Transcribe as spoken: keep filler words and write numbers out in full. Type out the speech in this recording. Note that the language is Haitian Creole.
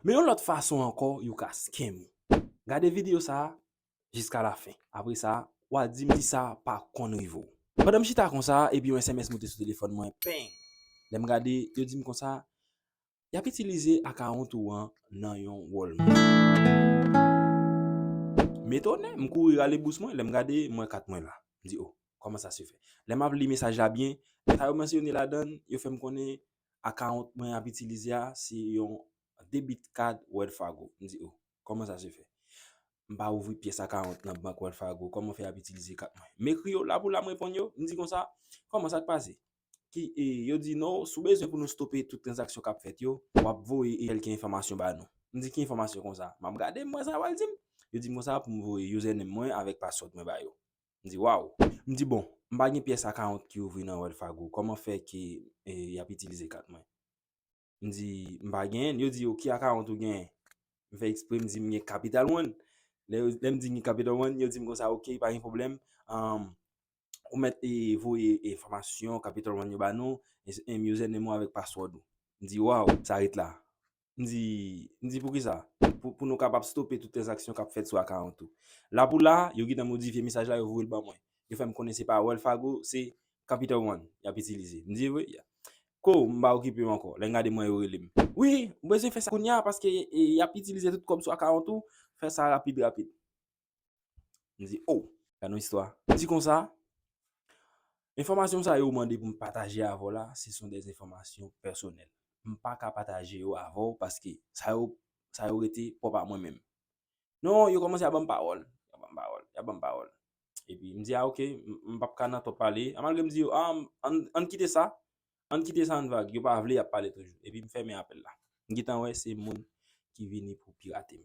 Men yon lòt fason ankò yo ka scam ou. Gade videyo sa a jiska la fen. Apre sa, w a di m si sa pa konn rive w. Pandan m chita konsa, epi yon S M S moute sou telefòn mwen, peng! Lè m gade, yo di m konsa, y ap itilize akawont ou an nan yon wòl moun. M etone, m kouri rale bous mwen, lè m gade, m wè kat mwen la. M di, o, kòman sa se fè? Lè m ap li mesaj la byen, sa yo mansyone ladan l, yo fè m konnen akawont mwen ap itilize a, se yon debit card Wells Fargo. M di, o, kòman sa se fè? M pa ouvri pyès akawont nan bank Wells Fargo, kòman fè y ap itilize kat mwen? M ekri yo, la pou la m reponn yo, m di konsa, kòman sa k pase? Ki, e, yo di, non, si w bezwen pou nou stope tout tranzaksyon k ap fèt yo, w ap voye e kèlke enfòmasyon ba nou. M di, ki enfòmasyon konsa? M ap gade, m wè sa yo pral di m. Yo di m konsa pou m voye username mwen avèk password mwen ba yo. M di, waw. M di, bon, m pa gen pyès akawont ki ouvri nan Wells Fargo. Kòman fè ke, e, y ap itilize kat mwen? M di, m pa genyen. Yo di, o, ki akawont ou genyen? M fè ekspre, m di, m gen Capital One. Lè, lè m di m gen Capital One, yo di m konsa, oke, pa gen pwoblèm. Ahn, ou mèt, e, voye enfòmasyon Capital One yo ba nou, e, e, username ou avèk password ou. M di, waw, sa ret la. M di, m di, poukisa? Pou, pou nou kapab stope tout tranzaksyon k ap fèt sou akawont ou. La pou la, yo gentan modifye mesaj la, yo voye l ban mwen. Yo fè m konnen se pa Wells Fargo, se Capital One y ap itilize. M di, wi, ya. Ko, m pa okipe yo ankò. Lè m gade mwen, yo rele m. Wi, ou bezwen fè sa kounye a, paske, e, y ap itilize tout kòb sou akawont ou. Fè sa rapid, rapid. M di, o, gade yon istwa. M di konsa, enfòmasyon sa yo mande pou m pataje avè w la, se son des enfòmasyon pèsonèl. M pa ka pataje yo avè w paske sa yo, sa yo rete pwòp a mwen menm. Non, yo kòmanse ap ban m pawòl. Y ap ban m pawòl, y ap ban m pawòl. Epi m di, a, oke, m, m p ap ka nan twòp pale. A, malgre m di yo, a, ann, ann kite sa, ann kite sa, ann vag. Yo pa vle, y ap pale toujou. Epi m fèmen apèl la. M gentan wè se moun ki vini pou pirate m.